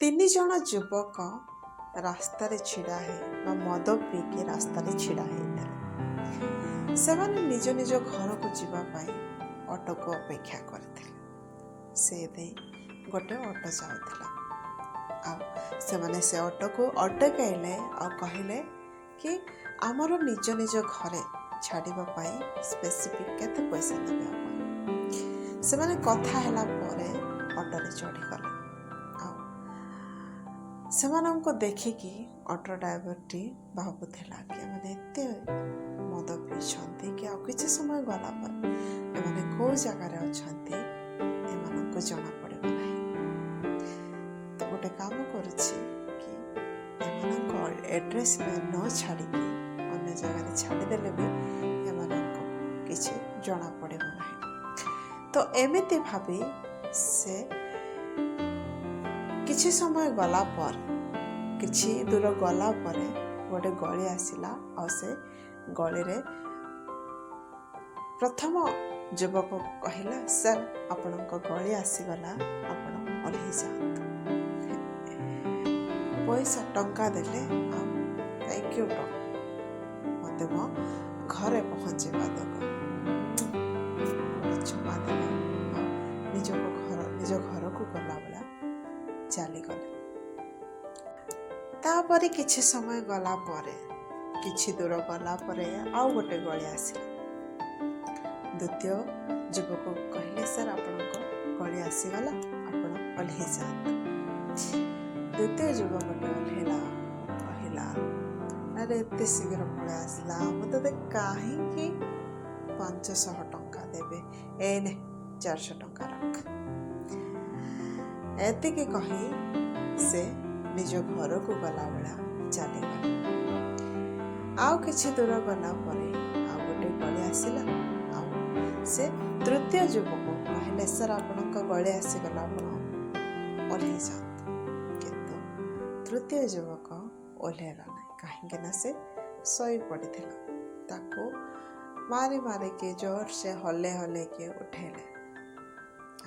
ତିନି ଜଣ ଯୁବକ ରାସ୍ତାରେ ଛିଡ଼ା ହେଇ ବା ମଦ ପିଇକି ରାସ୍ତାରେ ଛିଡ଼ା ହେଇଥିଲେ। ସେମାନେ ନିଜ ନିଜ ଘରକୁ ଯିବା ପାଇଁ ଅଟୋକୁ ଅପେକ୍ଷା କରିଥିଲେ। ସେ ଦେଇ ଗୋଟେ ଅଟୋ ଯାଉଥିଲା ଆଉ ସେମାନେ ସେ ଅଟୋକୁ ଅଟକାଇଲେ ଆଉ କହିଲେ କି ଆମର ନିଜ ନିଜ ଘରେ ଛାଡ଼ିବା ପାଇଁ ସ୍ପେସିଫିକ୍ କେତେ ପଇସା ନେବେ ଆପଣ? ସେମାନେ କଥା ହେଲା ପରେ ଅଟୋରେ ଚଢ଼ିଗଲେ ଆଉ ସେମାନଙ୍କୁ ଦେଖିକି ଅଟୋ ଡ୍ରାଇଭରଟି ଭାବୁଥିଲା କି ଏମାନେ ଏତେ ମଦ ପିଇଛନ୍ତି କି ଆଉ କିଛି ସମୟ ଗଲା ପରେ ଏମାନେ କେଉଁ ଜାଗାରେ ଅଛନ୍ତି ଏମାନଙ୍କୁ ଜଣାପଡ଼ିବ ନାହିଁ। ତ ଗୋଟେ କାମ କରୁଛି କି ଏମାନଙ୍କ ଆଡ୍ରେସ୍ ନ ଛାଡ଼ିକି ଅନ୍ୟ ଜାଗାରେ ଛାଡ଼ିଦେଲେ ବି ଏମାନଙ୍କୁ କିଛି ଜଣାପଡ଼ିବ ନାହିଁ। ତ ଏମିତି ଭାବି ସେ କିଛି ସମୟ ଗଲା ପରେ, କିଛି ଦୂର ଗଲା ପରେ ଗୋଟେ ଗଳି ଆସିଲା ଆଉ ସେ ଗଳିରେ ପ୍ରଥମ ଯୁବକ କହିଲା, "ସାର୍, ଆପଣଙ୍କ ଗଳି ଆସିଗଲା, ଆପଣ ଓହ୍ଲେଇ ଯାଆନ୍ତୁ।" ପଇସା ଟଙ୍କା ଦେଲେ ଆଉ "thank you ଟଙ୍କା, ମୋତେ ମୋ ଘରେ ପହଞ୍ଚେଇବା ଦବ।" ଗୋଟେ ଚୁମା ଦେଲେ ଆଉ ନିଜ ଘରକୁ ଗଲା ଭଳିଆ ଚାଲିଗଲେ। ତାପରେ କିଛି ସମୟ ଗଲା ପରେ, କିଛି ଦୂର ଗଲା ପରେ ଆଉ ଗୋଟେ ଗଳି ଆସିଲା। ଦ୍ୱିତୀୟ ଯୁବକ କହିଲେ, "ସାର୍, ଆପଣଙ୍କ ଗଳି ଆସିଗଲା, ଆପଣ ଓହ୍ଲେଇ ଯାଆନ୍ତୁ।" ଦ୍ୱିତୀୟ ଯୁବକଟି ଓହ୍ଲେଇଲା, କହିଲା, "ଆରେ, ଏତେ ଶୀଘ୍ର ପଳେଇ ଆସିଲା, ମୁଁ ତୋତେ କାହିଁକି 500 ଟଙ୍କା ଦେବେ? ଏଇ ନେ, 400 ଟଙ୍କା ରଖ।" ଏତିକି କହି ସେ ନିଜ ଘରକୁ ଗଲା ଭଳିଆ ଚାଲିଗଲା। ଆଉ କିଛି ଦୂର ଗଲା ପରେ ଆଉ ଗୋଟେ ଗଳି ଆସିଲା ଆଉ ସେ ତୃତୀୟ ଯୁବକ କହିଲେ, "ସାର୍, ଆପଣଙ୍କ ଗଳି ଆସିଗଲା, ଆପଣ ଓହ୍ଲେଇ ଯାଆନ୍ତୁ।" କିନ୍ତୁ ତୃତୀୟ ଯୁବକ ଓହ୍ଲେଇଲା ନାହିଁ, କାହିଁକି ନା ସେ ଶୋଇ ପଡ଼ିଥିଲା। ତାକୁ ମାରି ମାରିକି ଜୋର ସେ ହଲେଇ ହଲେଇକି ଉଠେଇଲେ।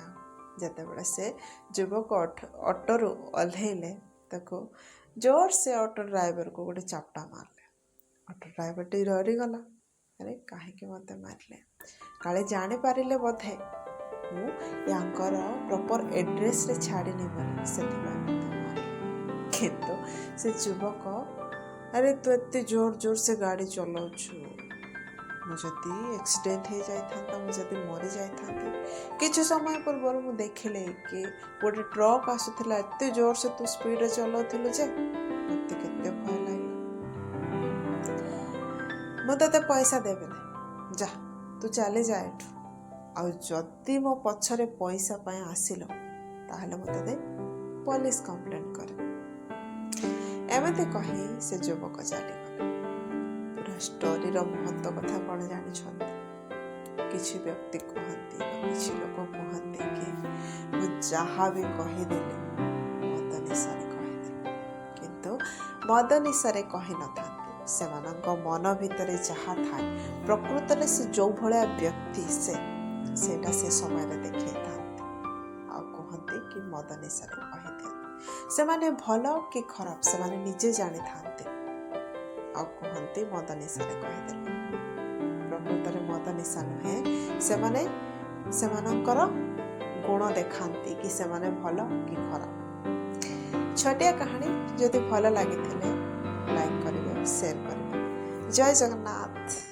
ଆଉ ଯେତେବେଳେ ସେ ଯୁବକ ଅଟୋରୁ ଓହ୍ଲେଇଲେ, ତାକୁ ଜୋର ସେ ଅଟୋ ଡ୍ରାଇଭରକୁ ଗୋଟେ ଚାପଟା ମାରିଲେ। ଅଟୋ ଡ୍ରାଇଭରଟି ଡରିଗଲା, "ଆରେ, କାହିଁକି ମୋତେ ମାରିଲେ? କାଳେ ଜାଣିପାରିଲେ ବୋଧେ ମୁଁ ୟାଙ୍କର ପ୍ରପର ଏଡ୍ରେସରେ ଛାଡ଼ିନି ବୋଲି, ସେଥିପାଇଁ ମୋତେ ମାରିଲେ।" କିନ୍ତୁ ସେ ଯୁବକ, "ଆରେ, ତୁ ଏତେ ଜୋର ଜୋର ସେ ଗାଡ଼ି ଚଲାଉଛୁ, ମୁଁ ଯଦି ଆକ୍ସିଡେଣ୍ଟ ହେଇଯାଇଥାନ୍ତା, ମୁଁ ଯଦି ମରିଯାଇଥାନ୍ତି? କିଛି ସମୟ ପୂର୍ବରୁ ମୁଁ ଦେଖିଲି କି ଗୋଟେ ଟ୍ରକ୍ ଆସୁଥିଲା, ଏତେ ଜୋର ସେ ତୁ ସ୍ପିଡ଼ରେ ଚଲାଉଥିଲୁ ଯେ ମୋତେ କେତେ ଭୟ ଲାଗିଲା। ମୁଁ ତୋତେ ପଇସା ଦେବିନି, ଯା, ତୁ ଚାଲି ଯା ଏଠୁ। ଆଉ ଯଦି ମୋ ପଛରେ ପଇସା ପାଇଁ ଆସିଲ, ତାହେଲେ ମୁଁ ତୋତେ ପୋଲିସ କମ୍ପ୍ଲେନ୍ କରିବି।" ଏମିତି କହି ସେ ଯୁବକ ଚାଲିଗଲେ। ପୁରା ଷ୍ଟୋରିର ମହତ୍ଵ କଥା କ'ଣ ଜାଣିଛନ୍ତି? କିଛି ବ୍ୟକ୍ତି କୁହନ୍ତି ବା କିଛି ଲୋକ କୁହନ୍ତି କି ମୁଁ ଯାହା ବି କହିଦେଲି ମଦ ନିଶାରେ କହିଦେଲି। କିନ୍ତୁ ମଦ ନିଶାରେ କହିନଥାନ୍ତି। ସେମାନଙ୍କ ମନ ଭିତରେ ଯାହା ଥାଏ, ପ୍ରକୃତରେ ସେ ଯେଉଁ ଭଳିଆ ବ୍ୟକ୍ତି, ସେ ସେଇଟା ସେ ସମୟରେ ଦେଖେଇଥାନ୍ତି ଆଉ କୁହନ୍ତି କି ମଦ ନିଶାରେ କହିଦିଅନ୍ତି। ସେମାନେ ଭଲ କି ଖରାପ ସେମାନେ ନିଜେ ଜାଣିଥାନ୍ତି ଆଉ କୁହନ୍ତି ମଦ ନିଶାରେ କହିଦେଲେ। ପ୍ରକୃତରେ ମଦ ନିଶା ନୁହେଁ, ସେମାନେ ସେମାନଙ୍କର ଗୁଣ ଦେଖାନ୍ତି କି ସେମାନେ ଭଲ କି ଖରାପ। ଛୋଟିଆ କାହାଣୀ ଯଦି ଭଲ ଲାଗିଥିଲେ ଲାଇକ୍ କରିବେ, ସେୟାର କରିବେ। ଜୟ ଜଗନ୍ନାଥ।